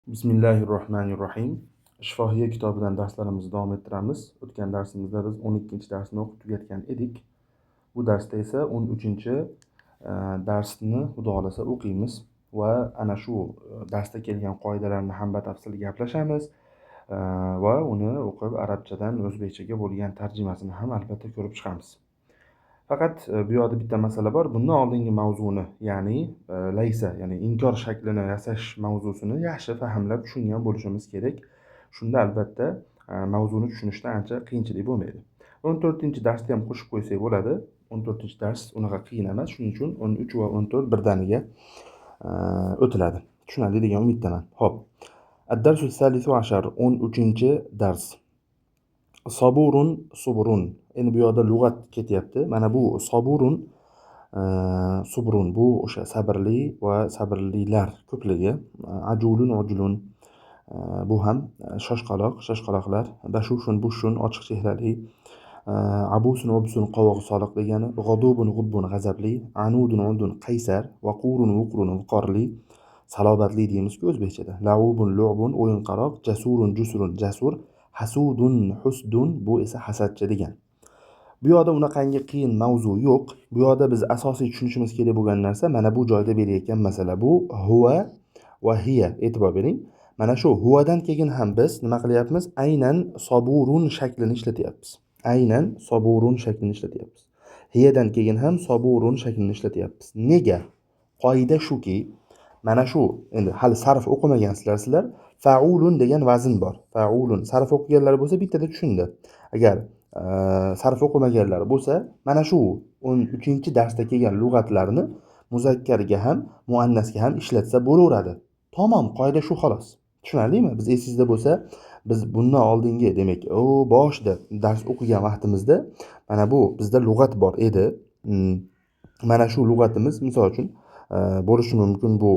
Bismillahi rohmanir rohim. Shifohiya kitobidan darslarimizni davom ettiramiz. O'tgan darsimizda biz 12-darsni o'qib tugatgan edik. Bu darsda esa 13 darsni Xudo xohlasa o'qiymiz va ana shu darsda kelgan qoidalarni ham batafsil gaplashamiz va uni o'qib arabchadan o'zbekchaga bo'lgan tarjimasini ham albatta ko'rib chiqamiz. Faqat bu yoqda bitta masala bor. Bundan oldingi mavzuni, ya'ni laysa, ya'ni inkor shaklini yasash mavzusini yaxshi fahmlab tushungan bo'lishimiz kerak. Shunda albatta mavzuni tushunishda ancha qiyinchilik bo'lmaydi. 14-darsni ham qo'shib qo'ysak bo'ladi. 14-dars unaqa qiyin emas. Shuning uchun 13 va 14 birdaniga o'tiladi. Tushunarli degan umiddaman. Xo'p. Ad-darsu salisu ashar, 13-dars. Saburun, subrun. Endi bu yoqda lug'at ketyapti. Mana bu saburun, subrun bu o'sha sabrli va sabrlilar ko'pligi. Ajulun, ujlun, bu ham shoshqaloq, shoshqaloqlar. Bashushun, bushun, ochiq chehrali. Abusun, ubsun, qovog'i soliq degani. G'adubun, g'udbun, g'azabli. Anudun, udun, qaysar. Vaqurun, vuqrun, viqorli. Salobatli deymiz-ku o'zbekchada. Laubun, lu'bun, o'yinqaroq. Jasurun, jusrun, jasur. Hasudun, husdun, bu esa hasadchi degan. Bu yoqda unaqangi qiyin mavzu yo'q. Bu yoqda biz asosiy tushunishimiz kerak bo'lgan narsa mana bu joyda berayotgan masala. Bu huva va hiya. E'tibor bering. Mana shu huvadan keyin ham biz nima qilyapmiz? Aynan saburun shaklini ishlatyapmiz. Aynan saburun shaklini ishlatyapmiz. Hiyadan keyin ham saburun shaklini ishlatyapmiz. Nega? Qoida shuki, mana shu endi hali sarf o'qimagansizlar sizlar. Faulun degan vazn bor. Faulun sarf o'qiganlar bo'lsa bittada tushundi. Agar sarf o'qimaganlar bo'lsa, mana shu 13-darsda kelgan lug'atlarni muzakkarga ham, muannasga ham ishlatsa bo'laveradi. Tamom, qoida shu xolos. Tushunarlimi? Biz esingizda bo'lsa, biz bundan oldingi, demak, u boshida dars o'qigan vaqtimizda mana bu bizda lug'at bor edi. Mana shu lug'atimiz misol uchun bo'lishi mumkin bu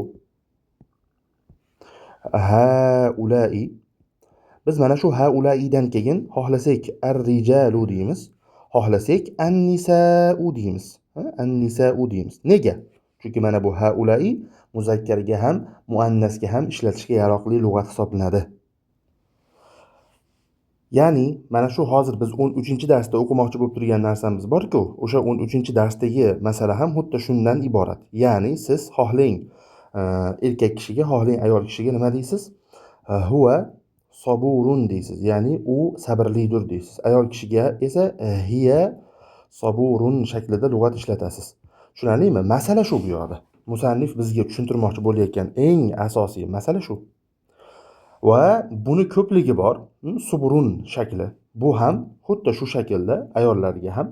haulai. Biz mana shu haulaidan keyin xohlasak ar-rijalu deymiz, xohlasak an-nisau deymiz. An-nisau deymiz. Nega? Chunki mana bu haulai muzakkarga ham, muannasga ham ishlatishga yaroqli lug'at hisoblanadi. Ya'ni mana shu hozir biz 13-darsda o'qimoqchi bo'lib turgan narsamiz bor-ku, o'sha 13-darsdagi masala ham xuddi shundan iborat. Ya'ni siz xohlang erkak kishiga, xohlang ayol kishiga nima deysiz? Huva saburun deysiz. Ya'ni u sabrlidir deysiz. Ayol kishiga esa hiya saburun shaklida lug'at ishlatasiz. Tushunarlimi? Masala shu bu yoqda. Musannif bizga tushuntirmoqchi bo'layotgan eng asosiy masala shu. Va buni ko'pligi bor, subrun shakli. Bu ham xuddi shu shaklda ayollarga ham,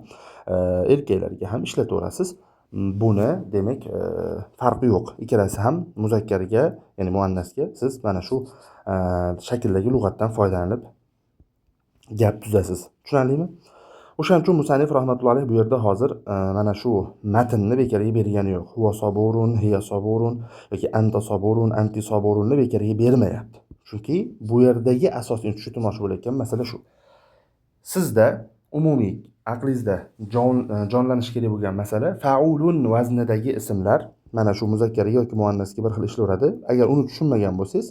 erkaklarga ham ishlataverasiz. Buni demak, farqi yo'q. Ikkalasi ham muzakkarga, ya'ni muannasga siz mana shu shakldagi lug'atdan foydalanib gap tuzasiz. Tushunarlimi? O'shaning uchun musannif rahmatullohi alayhi bu yerda hozir mana shu matnni bekorga bergani yo'q. Huva saburun, hiya saburun yoki anta saburun, anti saburunni bekorga bermayapti. Chunki bu yerdagi asosiy tushuntirmoqchi bo'layotgan masala shu. Sizda umumiy aqlingizda jonlanishi kerak bo'lgan masala faulun vaznidagi ismlar mana shu muzakkarga yoki muannasga bir xil ishlaveradi. Agar uni tushunmagan bo'lsangiz,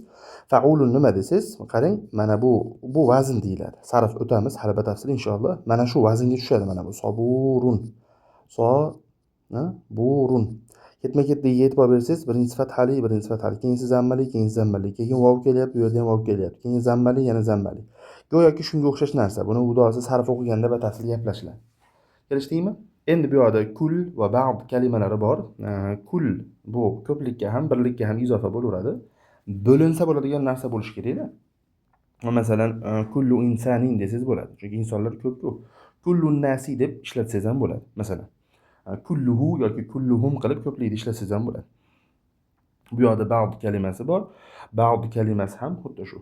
faulun nima desangiz, qarang, mana bu vazn deyiladi. Sarf o'tamiz hali batafsil inshaalloh. Mana shu vaznga tushadi mana bu saburun. So, burun. Ketma-ketligiga e'tibor bersangiz, birinchisi fathali, birinchisi fathali, keyinsi zammali, keyinsi zammali, keyin vov kelyapti, bu yerda ham vov kelyapti, keyin zammali, yana zammali. Go'yoki shunga o'xshash narsa. Buni Xudo xohlasa sarf o'qiganda batafsil gaplashiladi. Kelishdikmi? Endi bu yoqda kul va ba'd kalimalari bor. Kul bu ko'plikka ham, birlikka ham izofa bo'laveradi. Bo'linsa bo'ladigan narsa bo'lishi kerak-da. Masalan, kullu insanin desangiz bo'ladi. Chunki insonlar ko'p-ku. Kullu nasi deb ishlatsangiz ham bo'ladi, masalan. Kulluhu yoki kulluhum qilib ko'plikni ishlatsangiz ham bo'ladi. Bu yoqda ba'd kalimasi bor. Ba'd kalimasi ham xuddi shu.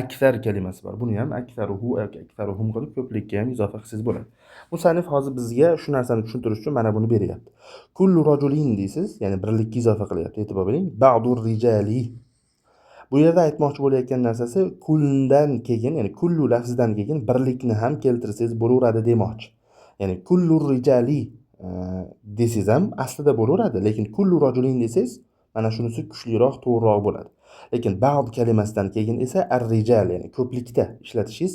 Akthar kalimasi bor. Buni ham aktharuhu yoki aktharuhum qilib ko'plikka ham izofa qilsangiz bo'ladi. Musannif hozir bizga shu narsani tushuntirish uchun mana buni beryapti. Kullu rajulin deysiz, ya'ni birlikka izofa qilyapti. E'tibor bering. Ba'dur rijali. Bu yerda aytmoqchi bo'layotgan narsasi kuldan keyin, ya'ni kullu lafzidan keyin birlikni ham keltirsangiz bo'laveradi demoqchi. Ya'ni kullu rijali desangiz ham aslida bo'laveradi, lekin kullu rajulin desangiz mana shunisi kuchliroq, to'g'riroq bo'ladi. Lekin ba'd kalimasidan keyin esa ar-rijal, ya'ni ko'plikda ishlatishingiz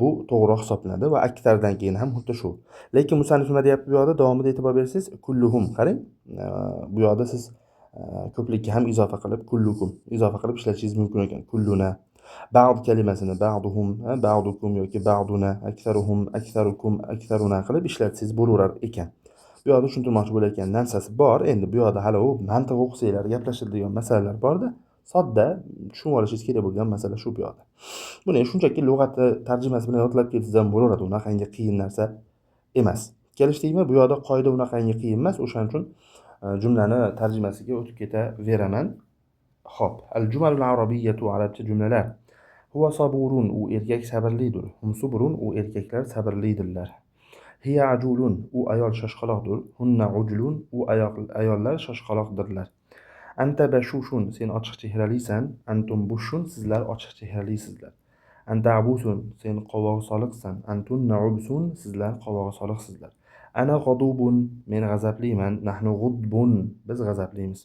bu to'g'riroq hisoblanadi va aktardan keyin ham xuddi shu. Lekin musannif nima deyapti bu yoqda? Davomida e'tibor bersangiz, kulluhum, qarang, bu yoqda siz ko'plikka ham izofa qilib kullukum izofa qilib ishlatishingiz mumkin ekan. Kulluna, ba'd kalimasini ba'duhum, ba'dukum yoki ba'duna, aktharuhum, aktharukum, aktharuna qilib ishlatsangiz bo'laverar ekan. Bu yoqda tushuntirmoqchi bo'layotgan narsasi bor. Endi bu yoqda hali u mantiq o'qisanglar gaplashiladigan masalalar borda, sodda tushunib olishingiz kerak bo'lgan masala shu bu yoqda. Buni shunchaki lug'ati tarjimasi bilan yodlab ketsangiz ham bo'laveradi, unaqangi qiyin narsa emas. Kelishdikmi? Bu yoqda qoida unaqangi qiyin emas, o'shaning uchun jumlani tarjimasiga o'tib ketaveraman. Xo'p, al-jumalul arabiyyatu, arabcha jumlalar. Huwa saburun, u erkak sabrlidir. Hum subrun, u erkaklar sabrlidirlar. Hiya ajulun, u ayol shoshqaloqdir. Hunna ujlun, u ayollar shoshqaloqdirlar. Anta bashushun, sen ochiq chehralisan. Antum bushun, sizlar ochiq chehralisizlar. Anta abusun, sen qovog'i soliqsan. Antunna ubsun, sizlar qovog'i soliqsizlar. Ana g'adubun, men g'azabliman. Nahnu g'udbun, biz g'azablimiz.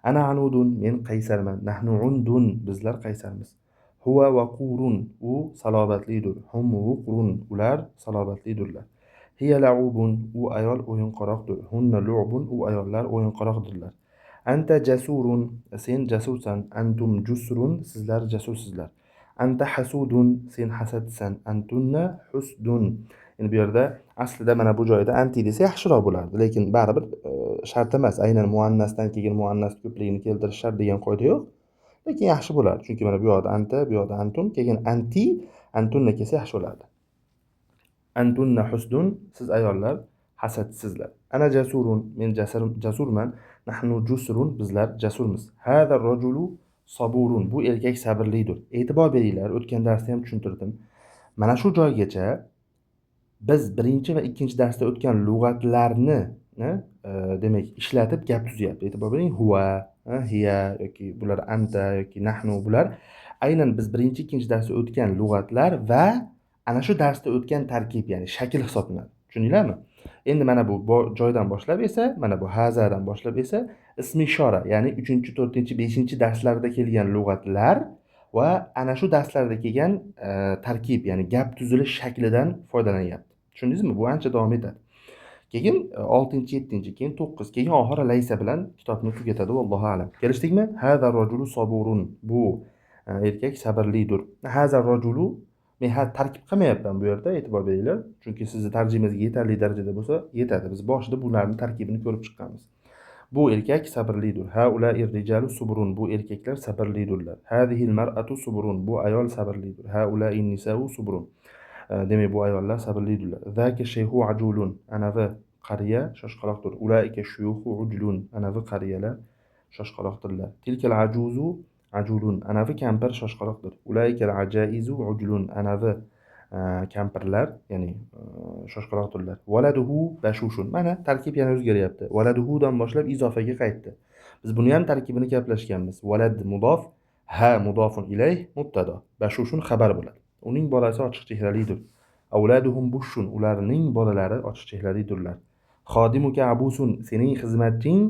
Ana anudun, men qaysarman. Nahnu undun, bizlar qaysarmiz. Huwa vaqurun, u salobatlidir. Hum vuqrun, ular salobatlidirlar. Hiya la'ubun, u ayol o'yinqaroqdir. Hunna lu'bun, u ayollar o'yinqaroqdirlar. Anta jasurun, sen jasursan. Antum jusrun, sizlar jasursizlar. Anta hasudun, sen hasadsan. Antunna husdun. Endi bu yerda aslida mana bu joyda anti desa yaxshiroq bo'lardi, lekin baribir shart emas. Aynan muannasdan keyin muannas ko'pligini keltirish shart degan qoida yo'q. Lekin yaxshi bo'lardi. Chunki mana bu yoqda anta, bu yoqda antum, keyin anti, antunna kelsa yaxshi bo'lardi. Antunna husdun, siz ayollar hasadsizlar. Ana jasurun, men jasurman. Nahnu jusrun, bizlar jasurmiz. Hada rajulu saburun, bu erkak sabrlidir. E'tibor beringlar, o'tgan darsda ham tushuntirdim. Mana shu joygacha biz birinchi va ikkinchi darsda o'tgan lug'atlarni demak ishlatib gap tuzyapti. E'tibor bering, huwa, hiya yoki bular anta yoki nahnu, bular aynan biz birinchi ikkinchi darsda o'tgan lug'atlar va ana shu darsda o'tgan tarkib, ya'ni shakl hisoblanadi. Tushundinglarmi? Endi mana bu joydan boshlab esa, mana bu hazadan boshlab esa ismi ishora, ya'ni 3, 4, 5 darslarda kelgan lug'atlar va ana shu darslarda kelgan tarkib, ya'ni gap tuzilish shaklidan foydalanyapti. Tushundingizmi? Bu ancha davom etadi. Keyin 6, 7, keyin 9, keyin oxiri laysa bilan kitobni tugatadi, vallohu a'lam. Kelishdikmi? Haza rajulu saburun. Bu erkak sabrlidir. Haza rajulu, men ha tarkib qilmayapman bu yerda, e'tibor beringlar. Chunki sizni tarjimangizga yetarli darajada bo'lsa yetadi. Biz boshida bularning tarkibini ko'rib chiqqanmiz. Bu erkak sabrlidir. Haula'ir rijalu subrun. Bu erkaklar sabrlidirlar. Hadihil mar'atu subrun. Bu ayol sabrlidir. Haula'in nisa'u subrun. Demak, bu ayollar sabrlidirlar. Zaka shayxu ajulun. Anavi qariya shoshqaloqdir. Ulaika shuyuxu ujlun. Anavi qariyalar shoshqaloqdirlar. Tilkal ajuzu ajulun. Anavi kampir shoshqaloqdir. Ulaikal ajaizu ujlun. Anavi kampirlar, ya'ni shoshqaloqdirlar. Valaduhu bashushun. Mana tarkib yana o'zgaryapti. Valaduhudan boshlab izofaga qaytdi. Biz buni ham tarkibini gaplashganmiz. Valad mudof, ha mudofun ilayh mubtado. Bashushun xabar bo'ladi. Uning bolasi ochiq chehralidir. Avladuhum bushun. Ularning bolalari ochiq chehralidirlar. Xodimuka abusun. Sening xizmatching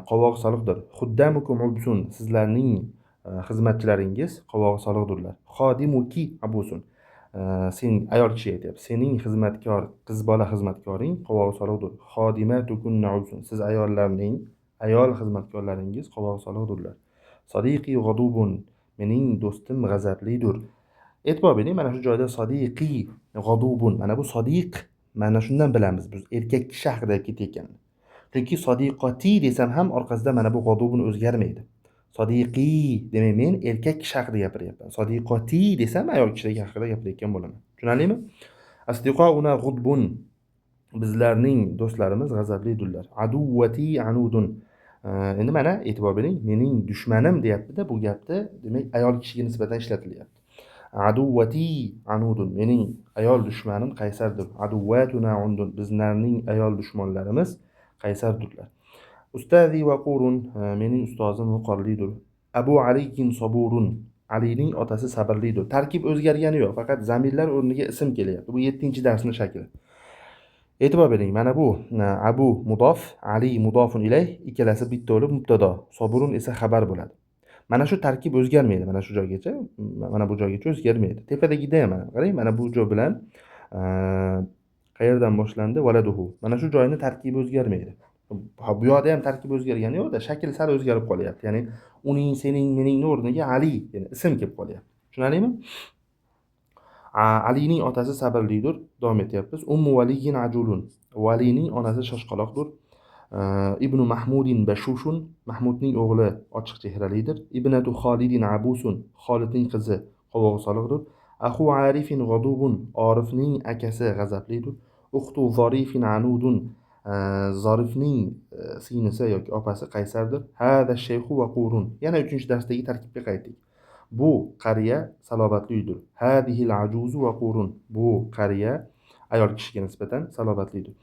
qovoq soliqdir. Xuddamukum ubsun. Sizlarning xizmatchilaringiz qovoq soliqdirlar. Xodimuki abusun. Sen ayol kishi aytyapti. Sening xizmatkor, qiz bola xizmatkoring qovoq soliqdir. Xodimatukunna ubsun. Siz ayollarning, ayol xizmatkorlaringiz qovoq soliqdirlar. Sodiqi g'adubun. Mening do'stim g'azablidir. E'tibor bering, mana shu joyda sodiqi g'adubun. Mana bu sodiq, mana shundan bilamiz biz erkak kishi haqida ketayotganini. Chunki sodiqoti desam ham orqasida mana bu g'adubun o'zgarmaydi. Sodiqi demak men erkak kishi haqida gapiryapman. Sodiqoti desam ayol kishi haqida gapirayotgan bo'laman. Tushunarlimi? Asdiqouna g'udbun. Bizlarning do'stlarimiz g'azablidirlar. Aduvvati anudun. Endi mana e'tibor bering, mening dushmanim deyapti-da, bu gapni demak ayol kishiga nisbatan ishlatilyapti. Aduvvati anudun. Mening ayol dushmanim qaysardir. Aduvvatuna undun. Bizlarning ayol dushmanlarimiz qaysardirlar. Ustazi vaqurun. Mening ustozim viqorlidir. Abu Aliyin saburun. Alining otasi sabrlidir. Tarkib o'zgargani yo'q, faqat zamirlar o'rniga ism kelyapti. Bu 7-darsning shakli. E'tibor bering, mana bu Abu mudof, Ali mudofun ilayh, ikkalasi bitta bo'lib mubtado, saburun esa xabar bo'ladi. Mana shu tarkib o'zgarmaydi, mana shu joygacha, mana bu joygacha o'zgarmaydi. Tepadagida ham mana qarang, mana bu joy bilan qayerdan boshlandi? Valaduhu. Mana shu joyni tarkibi o'zgarmaydi. Ha, bu yoqda ham tarkib o'zgargani yo'qda, shakl sal o'zgarib qolyapti. Ya'ni uning, sening, meningni o'rniga Ali, ya'ni ism kelib qolyapti. Tushunarlimi? Alining otasi sabrlidir. Davom etyapmiz. Ummu Valiyin ajulun. Valining onasi shoshqaloqdir. Ibnu Mahmudin bashushun. Mahmudning o'g'li ochiq chehralidir. Ibnatu Xolidin abusun. Xolidning qizi qovog'i soliqdir. Axu Arifin g'adubun. Orifning akasi g'azablidir. Uxtu Zorifin anudun. Zorifning singlisi yoki opasi qaysardir. Hada shayxu vaqurun. Yana 3-darsdagi tarkibga qaytdik. Bu qariya salobatlidir. Hadihil ajuzu vaqurun. Bu qariya ayol kishiga nisbatan salobatlidir.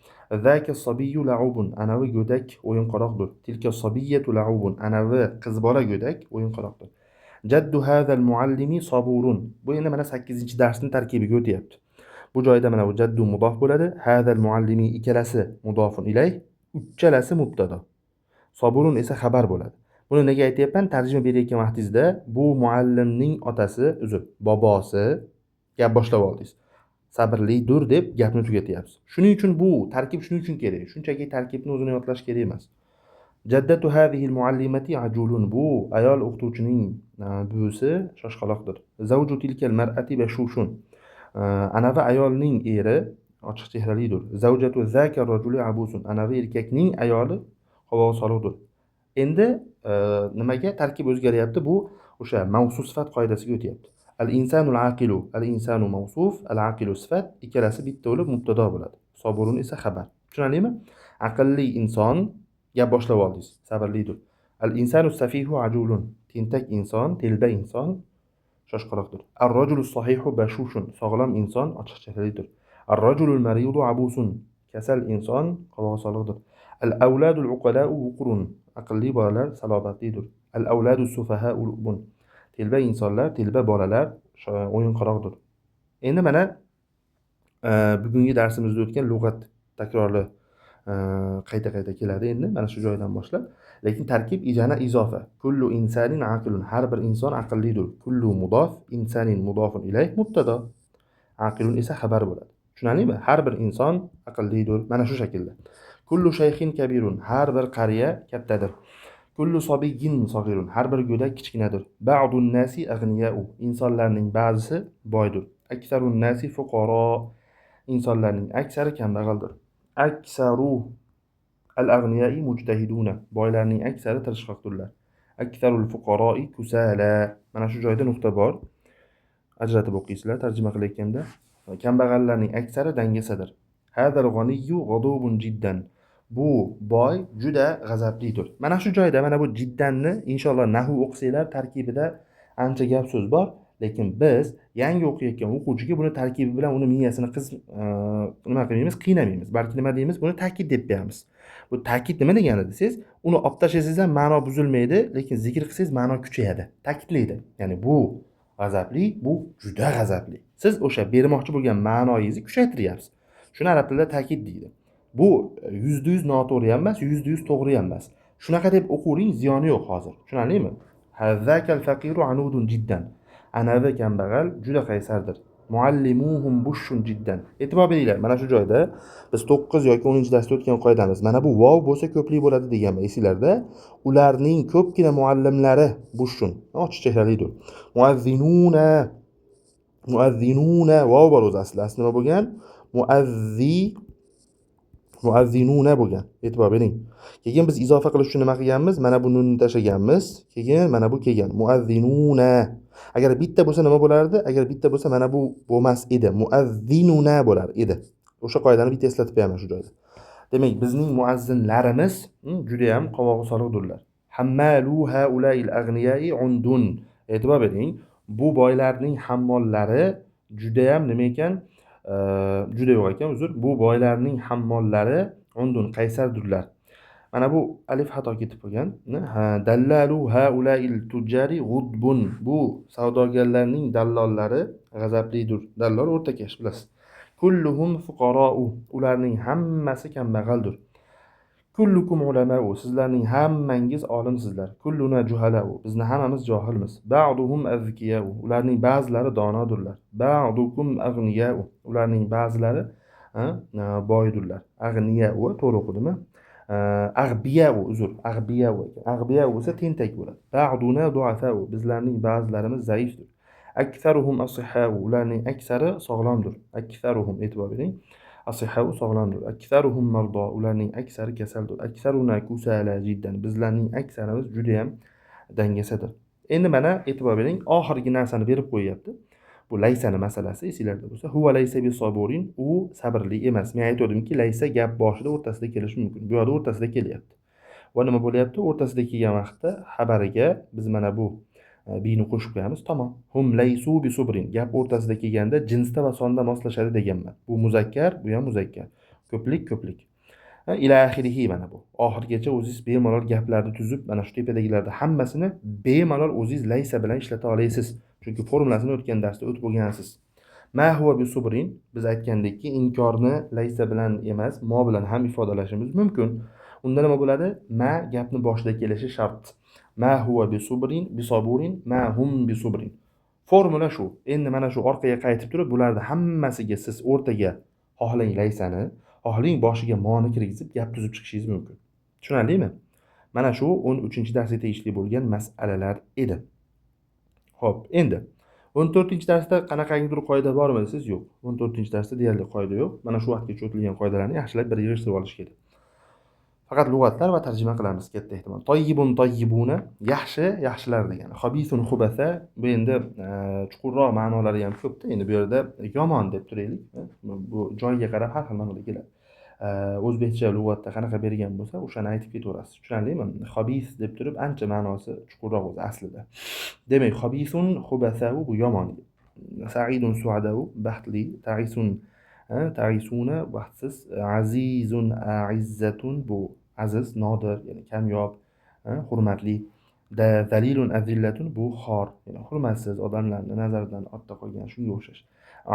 Zaka sabiyyu la'ubun. Anavi go'dak o'yinqaroqdir. Tilka sabiyyatu la'ubun. Anavi qiz bola go'dak o'yinqaroqdir. Jaddu hadal muallimi saburun. Bu endi mana 8-darsning tarkibiga o'tyapti. Bu joyda mana bu jaddu mudof bo'ladi. Hadal muallimi ikkalasi mudofun ilayh, uchalasi mubtado. Saburun esa xabar bo'ladi. Buni nega aytyapman? Tarjima berayotgan vaqtingizda bu muallimning otasi, uzr, bobosi gap boshlab oldingiz. Sabrlidir deb gapni tugatyapsiz. Shuning uchun bu tarkib shuning uchun kerak. Shunchaki tarkibni o'zini yodlash kerak emas. Jaddatu hadhihi al-muallimati ajulun. Bu ayol o'qituvchining buvisi shoshqaloqdir. Zawju tilkal mar'ati bashushun. Anavi ayolning eri ochiq chehralidir. Zawjatu zaka rajuli abusun. Anavi erkakning ayoli qovog'i soliqdir. Endi nimaga tarkib o'zgaryapti? Bu o'sha mavsuf sifat qoidasiga o'tyapti. Al-insanul aqilu, al-insanu mavsuf, al-aqilu sifat, ikkalasi bitta bo'lib mubtado bo'ladi. Saburun esa xabar. Tushunarlimi? Aqlli inson gap boshlab oldingiz, sabrlidir. Al-insanu safihu ajulun. Tentak inson, telba inson shoshqaloqdir. Ar-rajulu sahihu bashushun. Sog'lom inson ochiq chehralidir. Ar-rajulul maridu abusun. Kasal inson qovog'i soliqdir. Al-avladul uqala'u wuqrun. Aqlli bolalar salobatlidir. Al-avladu sufaha'u lu'bun. Telba insonlar, telba bolalar o'yinqaroqdir. Endi mana bugungi darsimizda o'tgan lug'at takrorli qayta-qayta keladi endi mana shu joydan boshlab. Lekin tarkib ijana izofa. Kullu insanin aqilun. Har bir inson aqllidir. Kullu mudof, insanin mudofun ilayh mubtado. Aqilun esa xabar bo'ladi. Tushunarlimi? Har bir inson aqllidir. Mana shu shaklda. Kullu shayxin kabirun. Har bir qariya kattadir. Kullu sobiyyin sog'irun. Har bir go'dak kichkinadir. Ba'dun nasi ag'niyau. Insonlarning ba'zisi boydir. Aksarun nasi fuqaro. Insonlarning aksari kambag'aldir. Aksaru al-ag'niyai mujtahiduna. Boylarning aksari tirishqoqdirlar. Aksarul fuqaroi kusala. Mana shu joyda nuqta bor. Ajratib o'qiysizlar tarjima qilayotganda. Kambag'allarning aksari dangasadir. Hadal g'aniyyu g'adubun jiddan. Bu boy juda g'azablidir. Mana shu joyda mana bu jiddanni inshaalloh nahv o'qisanglar tarkibida ancha gap so'z bor, lekin biz yangi o'qiyotgan o'quvchiga buni tarkibi bilan uni miyasini nima qilmaymiz, qiynamaymiz. Balki nima deymiz? Buni ta'kid deb beramiz. Bu ta'kid nima degani desangiz, uni olib tashlasangiz ham ma'no buzilmaydi, lekin zikr qilsangiz ma'no kuchayadi, ta'kidlaydi. Ya'ni bu g'azabli, bu juda g'azabli. Siz o'sha bermoqchi bo'lgan ma'noyingizni kuchaytiryapsiz. Shuni arab tilida ta'kid deydi. Bu 100% noto'g'ri ham emas, 100% to'g'ri ham emas. Shunaqa deb o'quvering, ziyoni yo'q hozir. Tushunarlimi? Hazzakal faqiru anudun jiddan. Anavi kambag'al juda qaysardir. Muallimuhum bushun jiddan. E'tibor beringlar, mana shu joyda biz 9 yoki 10-darsda o'tgan qoidamiz. Mana bu vov bo'lsa ko'plik bo'ladi deganman, esinglarda. Ularning ko'pgina muallimlari bushun, ochiq chehralidir. Muazzinuna, muazzinuna vov bor o'zi asli. Asli nima bo'lgan? Muazzinuna bo'lgan. E'tibor bering. Keyin biz izofa qilish uchun nima qilganmiz? Mana bu nunni tashlaganmiz. Keyin mana bu kelgan. Muazzinuna. Agar bitta bo'lsa nima bo'lardi? Agar bitta bo'lsa mana bu bo'lmas edi. Muazzinuna bo'lar edi. O'sha qoidani bitta eslatib qo'yaman shu joyda. Demak, bizning muazzinlarimiz juda ham qovog'i soliqdirlar. Hammalu haulail ag'niyai undun. E'tibor bering. Bu boylarning hammollari juda ham nima ekan? Juda yo'q ekan, uzr. Bu boylarning hammollari undun qaysardirlar. Mana bu alif xato ketib qolgan. Dallalu haulail tujjari g'udbun. Bu savdogarlarning dallollari g'azablidir. Dallol o'rtakash, bilasiz. Kulluhum fuqarou. Ularning hammasi kambag'aldir. Kullukum ulamau, sizlarning hammangiz olimsizlar. Kulluna juhalau, bizni hammamiz johilmiz. Ba'duhum azkiyau, ularning ba'zilari donodurlar. Ba'dukum ag'niyau, ularning ba'zilari boydurlar. Ag'niyau to'g'ri o'qidimmi? Ag'biyau, uzr, ag'biyau ekan. Ag'biyau bo'lsa tentak bo'ladi. Ba'duna du'afau, bizlarning ba'zilarimiz zaifdir. Aktharuhum asihhau, ularning aksari sog'lomdir. Aktharuhum, e'tibor bering. Asihhau sog'lomdir. Aktharuhum mardo, ularning aksari kasaldir. Aktharuna kusala jiddan, bizlarning aksarimiz juda ham dangasadir. Endi mana e'tibor bering, oxirgi narsani berib qo'yyapti. Bu laysani masalasi esinglarda bo'lsa, huva laysa bisaburin, u sabrli emas. Men aytuvdimki, laysa gap boshida, o'rtasida kelishi mumkin. Bu yerda o'rtasida kelyapti. Va nima bo'lyapti? O'rtasida kelgan vaqtda xabariga biz mana bu bini qo'shib qo'yamiz. Tamom. Hum laysu bisubrin. Gap o'rtasida kelganda jinsda va sonda moslashadi deganman. Bu muzakkar, bu ham muzakkar. Ko'plik, ko'plik. Ila axirihi mana bu. Oxirigacha o'zingiz bemalol gaplarni tuzib, mana shu tepadagilarni hammasini bemalol o'zingiz laysa bilan ishlata olasiz. Chunki formulasini o'tgan darsda o'tib bo'lgansiz. Ma huwa bisubrin, biz aytgandekki, inkorni laysa bilan emas, mo bilan ham ifodalashimiz mumkin. Unda nima bo'ladi? Ma gapni boshida kelishi shart. Ma huwa bisubrin, bisaburin, ma hum bisubrin. Formula shu. Endi mana shu orqaga qaytib turib, bularni hammasiga siz o'rtaga xohlang laysani, xohlang boshiga moni kirgizib gap tuzib chiqishingiz mumkin. Tushunarlimi? Mana shu 13-darsga tegishli bo'lgan masalalar edi. Xo'p, endi 14-darsda qanaqangidir qoida bormi desiz, yo'q. 14-darsda deyarli qoida yo'q. Mana shu vaqtgacha o'tilgan qoidalarni yaxshilab bir yig'ishtirib olish kerak. Faqat lug'atlar va tarjima qilamiz katta ehtimol. Toyyibun toyyibuna, yaxshi, yaxshilar degani. Xabisun xubasa, bu endi chuqurroq ma'nolari ham ko'pda. Endi bu yerda yomon deb turaylik. Bu joyiga qarab har xil ma'noda keladi. O'zbekcha lug'atda qanaqa bergan bo'lsa, o'shani aytib ketaverasiz. Tushunarlimi? Xabis deb turib ancha ma'nosi chuqurroq o'zi aslida. Demak, xabisun xubasau bu yomon. Sa'idun suadau baxtli, ta'isun ta'isuna baxtsiz, azizun a'izzatun bu aziz, nodir, ya'ni kamyob, hurmatli. Zalilun azillatun bu xor, ya'ni hurmatsiz, odamlarni nazaridan ortda qolgan, shunga o'xshash.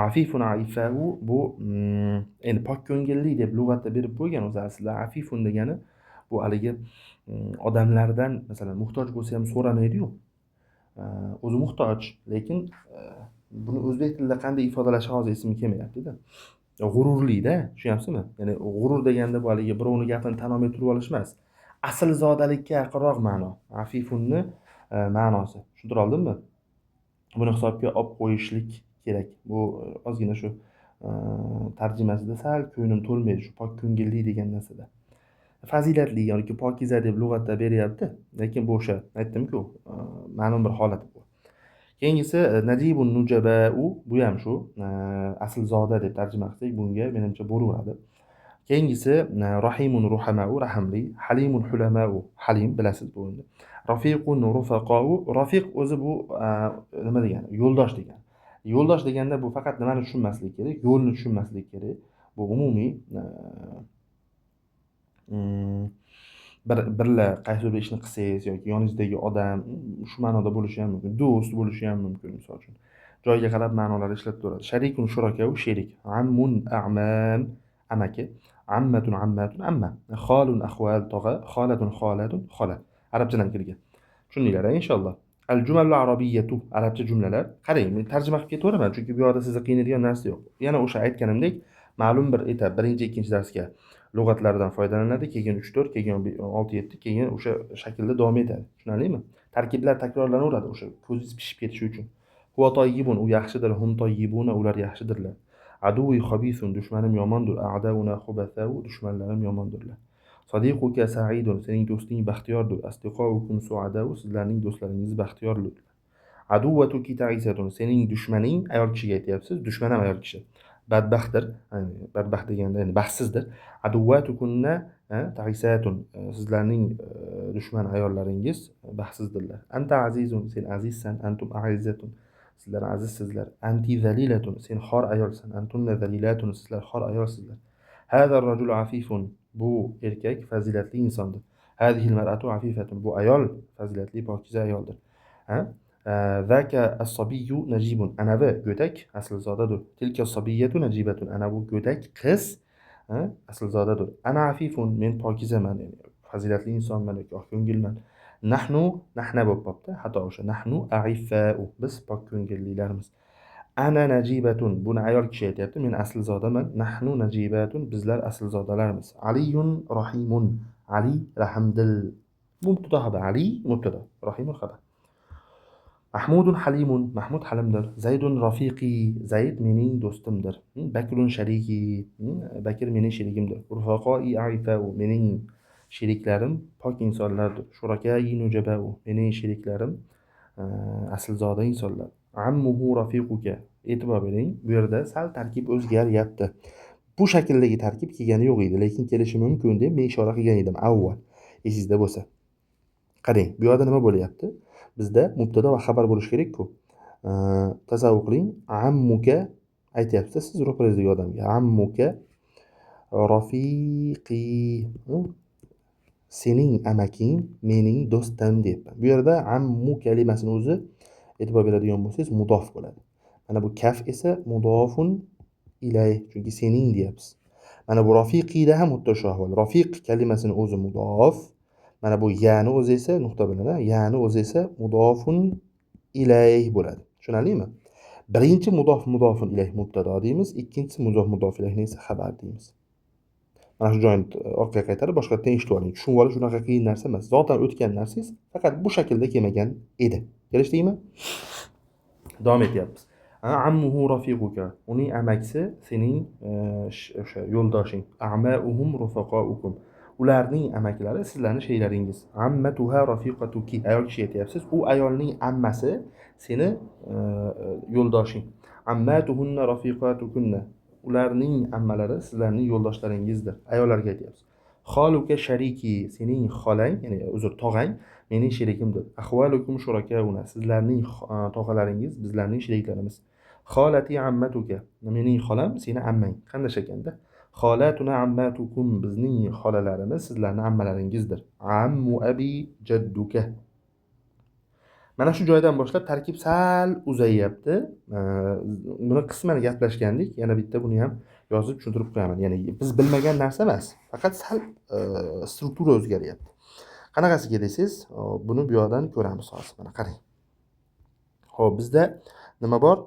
Afifun afifau bu endi pok ko'ngilli deb lug'atda berib qo'ygan o'zi aslida. Afifun degani bu haligi odamlardan masalan muhtoj bo'lsa ham so'ramaydi-yu. O'zi muhtoj, lekin buni o'zbek tilida qanday ifodalashi hozir esimga kelmayapti-da. G'ururli-da, tushunyapsizmi? Ya'ni g'urur deganda bu haligi birovni gapini tan olmay turib olish emas. Aslzodalikka yaqinroq ma'no. Afifunni ma'nosi. Tushuntira oldimmi? Buni hisobga olib qo'yishlik kerak. Bu ozgina shu tarjimasida sal ko'nglim to'lmaydi shu pok ko'ngilli degan narsada. Fazilatli yoki pokiza deb lug'atda beryapti, lekin bu o'sha aytdim-ku, ma'lum bir holat bu. Keyingisi najibun nujabau, bu ham shu aslzoda deb tarjima qilsak bunga menimcha bo'laveradi. Keyingisi rahimun ruhamau, rahimli, halimun hulamau, halim bilasiz bu endi. Rafiqun rufaqau, rafiq o'zi bu nima degani? Yo'ldosh degani. Yo'ldosh deganda bu faqat nimani tushunmaslik kerak? Yo'lni tushunmaslik kerak. Bu umumiy birla qaysi bir ishni qilsangiz yoki yoningizdagi odam shu ma'noda bo'lishi ham mumkin, do'st bo'lishi ham mumkin misol uchun. Joyiga qarab ma'nolar ishlatilaveradi. Sharikun shurakau, sherik, ammun a'mam, amaki, ammatun ammatun amma, xolun ahval tog'a, xolatun xolatun xola. Arabchadan kirgan. Tushundinglar inshaalloh. Al jumalul arabiyyatu, arabcha jumlalar. Qarang, men tarjima qilib ketaveraman, chunki bu yerda sizni qiynaydigan narsa yo'q. Yana o'sha aytganimdek, ma'lum bir etap, birinchi, ikkinchi darsga lug'atlardan foydalaniladi, keyin 3-4, keyin 6-7, keyin o'sha shaklda davom etadi. Tushunarlimi? Tarkiblar takrorlanaveradi o'sha ko'zingiz pishib ketishi uchun. Huwa tayyibun, u yaxshidir, hum tayyibuna, ular yaxshidirlar. Aduvi xabisun, dushmanim yomondir, a'dauna xubathau, dushmanlarim yomondirlar. Sadiquka sa'idun, sening do'sting baxtiyordir, asdiqoukum suadau, sizlarning do'stlaringiz baxtiyordir. Aduvatuki ta'isatun, sening dushmaning, ayol kishiga aytyapsiz, dushman ham ayol kishi. Badbaxtdir, ya'ni badbaxt deganda ya'ni baxtsizdir. Aduvatukunna ta'isatun, sizlarning dushman ayollaringiz baxtsizdirlar. Anta azizun, sen azizsan, antum a'izzatun, sizlar azizsizlar. Anti zalilatun, sen xor ayolsan, antunna zalilatun, sizlar xor ayolsizlar. Hada ar-rajulu afifun, bu erkak fazilatli insondir. Hadhihi al-mar'atu afifatun, bu ayol fazilatli pokiza ayoldir. Ha? Zaka as-sabiyyu najibun, anavi go'dak aslzodadir. Tilka as-sabiyyatu najibatun, ana bu go'dak qiz Aslzodadir. Ana afifun, men pokizaman, ya'ni fazilatli insonman yoki oq ko'ngilman. Nahnu, nahna bo'lib qolibdi. Xato o'sha. Nahnu a'iffau, biz pok ko'ngillilarmiz. Ana najibatun, buni ayol kishi aytyapti, men aslzodaman. Nahnu najibatun, bizlar aslzodalarmiz. Aliyun rahimun, Ali rahimdil. Mubtada xabar, Ali mubtada, rahimun xabar. Mahmudun halimun, Mahmud halimdir. Zaydun rafiqi, Zayd mening do'stimdir. Bakrun shariki, Bakr mening sherigimdir. Rufaqoi a'ifau, mening sheriklarim pok insonlardir. Shurakai nujabau, mening sheriklarim aslzoda insonlar. Ammuhu rafiquka. E'tibor bering, bu yerda sal tarkib o'zgaryapti. Bu shakldagi tarkib kelgani yo'q edi, lekin kelishi mumkin deb men ishora qilgan edim avval, esingizda bo'lsa. Qarang, bu yerda nima bo'lyapti? Bizda mubtada va xabar bo'lishi kerak-ku. Tasavvur qiling, ammuka aytyapsiz siz ro'parangizdagi odamga. Ammuka rafiqi, sening amaking mening do'stim deyapman. Bu yerda ammu kalimasini o'zi e'tibor beradigan bo'lsangiz mudof bo'ladi. Mana bu kaf esa mudofun ilay, chunki sening deyapsiz. Mana bu rafiqida ham xuddi shu ahvol. Rafiq kalimasini o'zi mudof. Mana bu yani o'zi esa nuqta bilan, yani o'zi esa mudofun ilayh bo'ladi. Tushunarlimi? Birinchi mudof mudofun ilayh mubtado deymiz, ikkinchisi mudof mudof ilayhni esa xabar deymiz. Mana shu joyni orqaga qaytarib boshqatdan eshitib oling. Tushunib olish unaqa qiyin narsa emas. Zotan o'tgan narsangiz faqat bu shaklda kelmagan edi. Kelishdikmi? Davom etyapmiz. Ammuhu rafiquka, uning amakisi sening o'sha yo'ldoshing. A'mauhum rufaqaukum, ularning amaklari sizlarning sheriklaringiz. Ammatuha rafiqatuki, ayol kishi aytyapsiz, u ayolning ammasi seni yo'ldoshing. Ammatuhunna rafiqatukunna, ularning ammalari sizlarning yo'ldoshlaringizdir. Ayollarga aytyapsiz. Xoluka shariki, sening xolang, ya'ni uzr, tog'ang mening sherigimdir. Ahvalukum shurakauna, sizlarning tog'alaringiz bizlarning sheriklarimiz. Xolati ammatuka, mening xolam seni ammang. Qanday ekanda? Xolatuna ammatukum, bizning xolalarimiz sizlarning ammalaringizdir. Ammu abi jadduka. Mana shu joydan boshlab tarkib sal uzayyapti. Buni qisman gaplashgandik. Yana bitta buni ham yozib tushuntirib qo'yaman. Ya'ni biz bilmagan narsa emas, faqat sal struktura o'zgaryapti. Qanaqasiga desangiz, buni bu yoqdan ko'ramiz hozir. Mana qarang. Xo'p, bizda nima bor?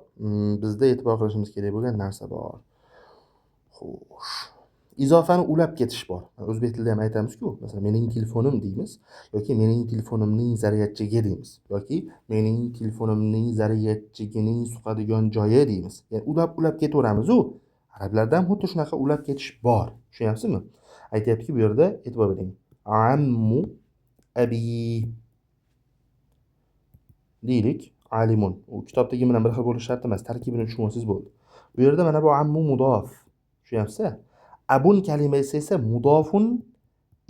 Bizda e'tibor qilishimiz kerak bo'lgan narsa bor. Xo'sh. Izofani ulab ketish bor. O'zbek tilida ham aytamiz-ku, masalan, mening telefonim deymiz yoki mening telefonimning zaryadchigi deymiz yoki mening telefonimning zaryadchigining suqadigan joyi deymiz. Ya'ni ulab ketaveramiz-u. Arablarda ham xuddi shunaqa ulab ketish bor. Tushunyapsizmi? Aytyaptiki bu yerda e'tibor bering. Ammu abi deylik, alimun. U kitobdagi bilan bir xil bo'lishi shart emas, tarkibini tushunsangiz bo'ldi. Bu yerda mana bu ammu mudof. Tushunyapsiz? Abun kalimasi esa mudofun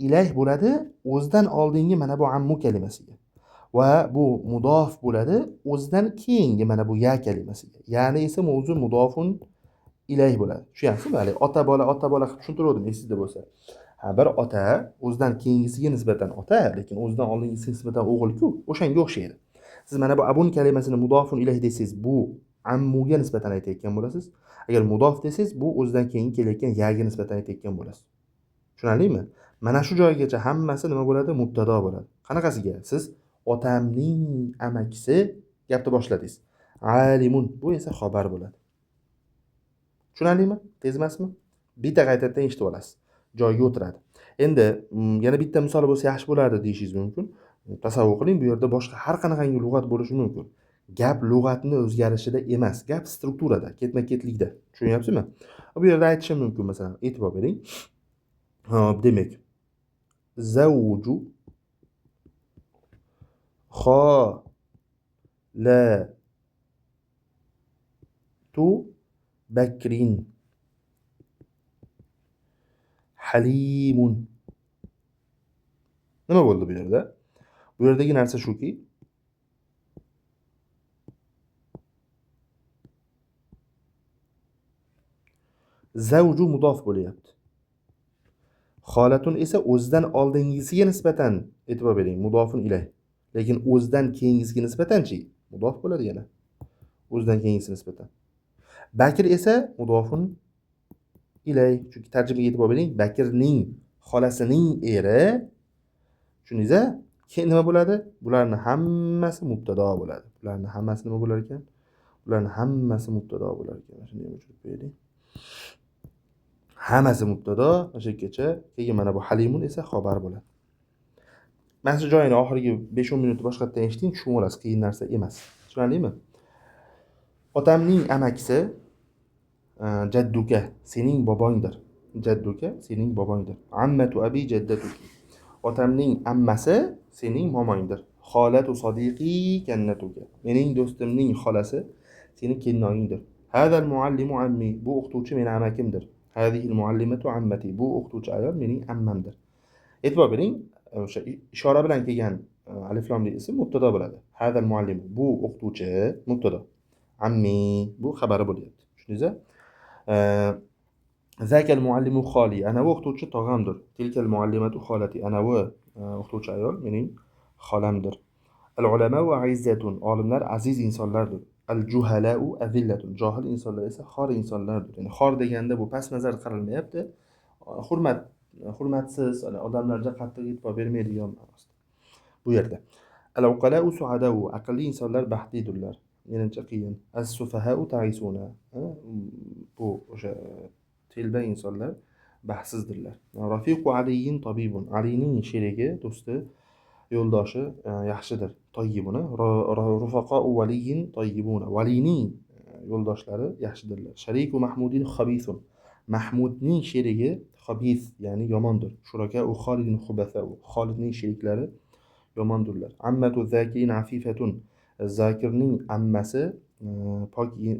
ilayh bo'ladi o'zidan oldingi mana bu ammu kalimasiga. Va bu mudof bo'ladi o'zidan keyingi mana bu ya kalimasiga. Ya'ni esa mavzu mudofun ilayh bo'ladi. Tushunyapsizmi? Hali ota bola ota bola qilib tushuntirdim esingizda bo'lsa. Ha, bir ota o'zidan keyingisiga nisbatan ota, lekin o'zidan oldingisiga nisbatan o'g'il-ku, o'shanga o'xshaydi. Siz mana bu abun kalimasini mudofun ilayh desangiz, bu ammuga nisbatan aytayotgan bo'lasiz. Agar mudof desangiz, bu o'zidan keyin kelayotgan yaga nisbatan aytayotgan bo'lasiz. Tushunarlimi? Mana shu joygacha hammasi nima bo'ladi? Mubtado bo'ladi. Qanaqasiga? Siz otamning amakisi gapni boshladingiz. Alimun, bu esa xabar bo'ladi. Tushunarlimi? Tez emasmi? Bitta qaytadan eshitib olasiz. Joyiga o'tiradi. Endi yana bitta misol bo'lsa yaxshi bo'lardi deyishingiz mumkin. Tasavvur qiling, bu yerda boshqa har qanaqangi lug'at bo'lishi mumkin. Gap lug'atni o'zgarishida emas, gap strukturada, ketma-ketlikda. Tushunyapsizmi? Bu yerda aytishim mumkin, masalan, e'tibor bering. Xo'p, demak, zavju xolatu bakrin halimun. Nima bo'ldi bu yerda? Bu yerdagi narsa shuki, zavju mudof bo'lyapti. Xolatun esa o'zidan oldingisiga nisbatan e'tibor bering, mudofun ilayh. Lekin o'zidan keyingisiga nisbatanchi mudof bo'ladi yana. O'zidan keyingisiga nisbatan. Bakr esa mudofun Ilay, chunki tarjimaga e'tibor bering, Bakrning xolasining eri, tushundingiz-a? Keyin nima bo'ladi? Bularni hammasi mubtado bo'ladi. Bularni hammasi nima bo'lar ekan? Bularni hammasi mubtado bo'lar ekan. Shuni ham o'chirib qo'yaylik. Hammasi mubtado, o'sha yergacha. Keyin mana bu halimun esa xabar bo'ladi. Mana shu joyini oxirgi 5-10 minut boshqatdan eshiting, tushunib olasiz, qiyin narsa emas. Tushunarlimi? Otamning amakisi jadduka, sening bobongdir. Jadduka sening bobongdir. Ammatu abi jaddatuki. Otamning ammasi sening momongdir. Xolatu sodiqi kannatuka. Mening do'stimning xolasi sening kelinoyingdir. Hadal muallimu ammi. Bu o'qituvchi meni amakimdir. Hadihil muallimatu ammati. Bu o'qituvchi ayol mening ammamdir. E'tibor bering, o'sha ishora bilan kelgan alif lomli ism mubtado bo'ladi. Hadal muallimu, bu o'qituvchi mubtado. Ammi, bu xabari bo'lyapti. Tushundingizmi? Zakal muallimu xoli. Ana bu o'qituvchi tog'amdir. Tilkal muallimatu xolati. Ana bu o'qituvchi ayol mening xolamdir. Al ulamau izzatun. Olimlar aziz insonlardir. Al juhalau azillatun. Johil insonlar esa xor insonlardir. Ya'ni xor deganda bu past nazar qaralmayapti. Hurmat, hurmatsiz, odamlarga qattiq e'tibor bermaydigan ma'nosida. Bu yerda al uqalau suadau. Aqlli insonlar baxtlidirlar. Menimcha qiyin. As-sufahau ta'isuna. Bu o'sha telba insonlar baxtsizdirlar. Rafiqu aliyin tabibun. Alining sherigi, do'sti, yo'ldoshi yaxshidir. Tayyibuna. Rufaqau valiyin tayyibuna. Valining yo'ldoshlari yaxshidirlar. Shariku Mahmudin xabisun. Mahmudning sherigi xabis, ya'ni yomondir. Shurakau Xolidin xubasau. Xolidning sheriklari yomondirlar. Ammatu zakirin afifatun. Zakirning ammasi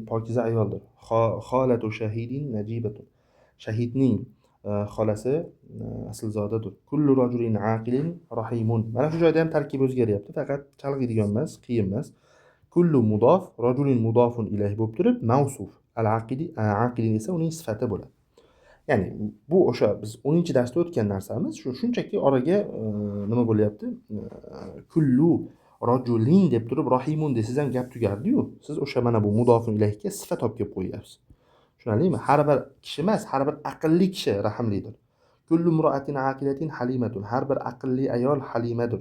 pokiza ayoldir. Xolatu shahidin najibatun. Shahidning xolasi aslzodadir. Kullu rajulin aqilin rahimun. Mana shu joyda ham tarkib o'zgaryapti, faqat chalg'iydigan emas, qiyin emas. Kullu mudof, rajulin mudofun ilayh bo'lib turib, mavsuf. Al aqili, aqilin esa uning sifati bo'ladi. Ya'ni bu o'sha biz 10-darsda o'tgan narsamiz, shu shunchaki oraga nima bo'lyapti? Kullu rajulin deb turib rahimun desangiz ham gap tugardi-yu. Siz o'sha mana bu mudofun ilayhga sifat olib kelib qo'yyapsiz. Tushunarlimi? Har bir kishi emas, har bir aqlli kishi rahimlidir. Kullu imra'atin aqilatin halimatun. Har bir aqlli ayol halimadir.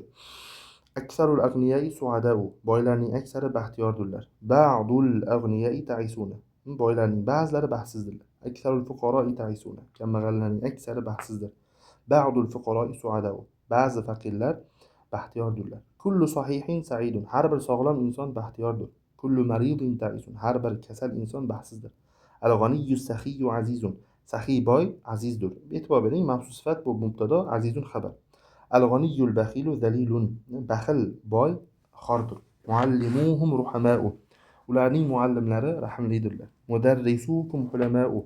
Aksarul aghniyai suadau. Boylarning aksari baxtiyordirlar. Ba'dul aghniyai ta'isuna. Boylarning ba'zilari baxtsizdirlar. Aksarul fuqaroi ta'isuna. Kambag'allarning aksari baxtsizdir. Ba'dul fuqaroi suadau. Ba'zi faqirlar baxtiyordirlar. Kullu sahihin sa'idun. Har bir sog'lom inson baxtiyordir. Kullu maridin ta'isun. Har bir kasal inson baxtsizdir. Al-g'aniyyu saxiyyu azizun. Saxiy boy azizdir. E'tibor bering, mavsuf sifat bu mubtado, azizun xabar. Al-g'aniyyul baxilu zalilun. Baxil boy xordir. Muallimuhum ruhamau. Ularning muallimlari rahimlidirlar. Mudarrisukum hulamau.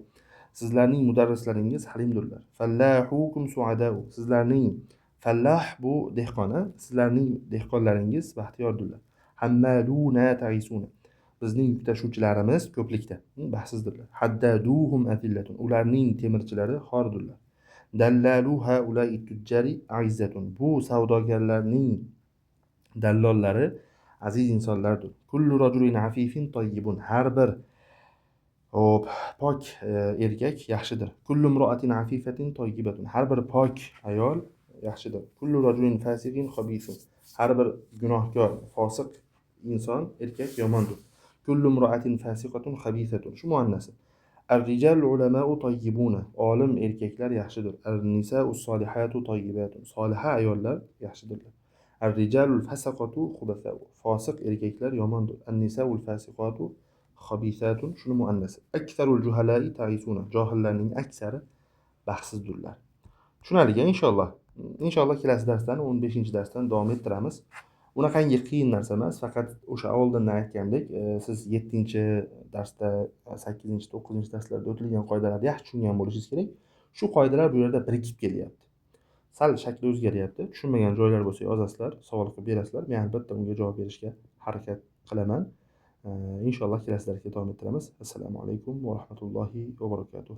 Sizlarning mudarrislaringiz halimdirlar. Fallahukum suadau. Sizlarning fallah bu dehqona, sizlarning dehqonlaringiz baxtiyordirlar. Hammaluna ta'isuna. Bizning yuk tashuvchilarimiz ko'plikda baxtsizdirlar. Haddaduhum azillatun. Ularning temirchilari xordirlar. Dallalu haulai tujjari aizzatun. Bu savdogarlarning dallollari aziz insonlardir. Kullu rajulin afifin tayyibun. Har bir pok erkak yaxshidir. Kullu imra'atin afifatin tayyibatun. Har bir pok ayol yaxshidir. Kullu rajulin fasiqin xabisun. Har bir gunohkor, fosiq inson, erkak yomondir. Kullu imra'atin fasiqatun xabisatun. Shu muannasi. Ar-rijalu ulama'u tayyibuna. Olim erkaklar yaxshidir. Ar-nisa'u solihatu tayyibatun. Soliha ayollar yaxshidirlar. Ar-rijalul fasaqatu xubasa'u. Fosiq erkaklar yomondir. An-nisa'ul fasiqatu xabisatun. Shuni muannasi. Aksarul juhala'i ta'isuna. Johillarning aksari baxtsizdirlar. Tushunarli inshaalloh. Inshaalloh kelasi darsdan 15-darsdan davom ettiramiz. Unaqangi qiyin narsa emas, faqat o'sha oldindan aytgandek, siz 7-darsda, 8-, 9-darslarda o'tilgan qoidalarni yaxshi tushungan bo'lishingiz kerak. Shu qoidalar bu yerda birikib kelyapti. Sal shakli o'zgaryapti. Tushunmagan joylar bo'lsa yozasizlar, savol qilib berasizlar. Men albatta unga javob berishga harakat qilaman. Inshaalloh kelasi darsga davom ettiramiz. Assalomu alaykum va rahmatullohi va barakatuh.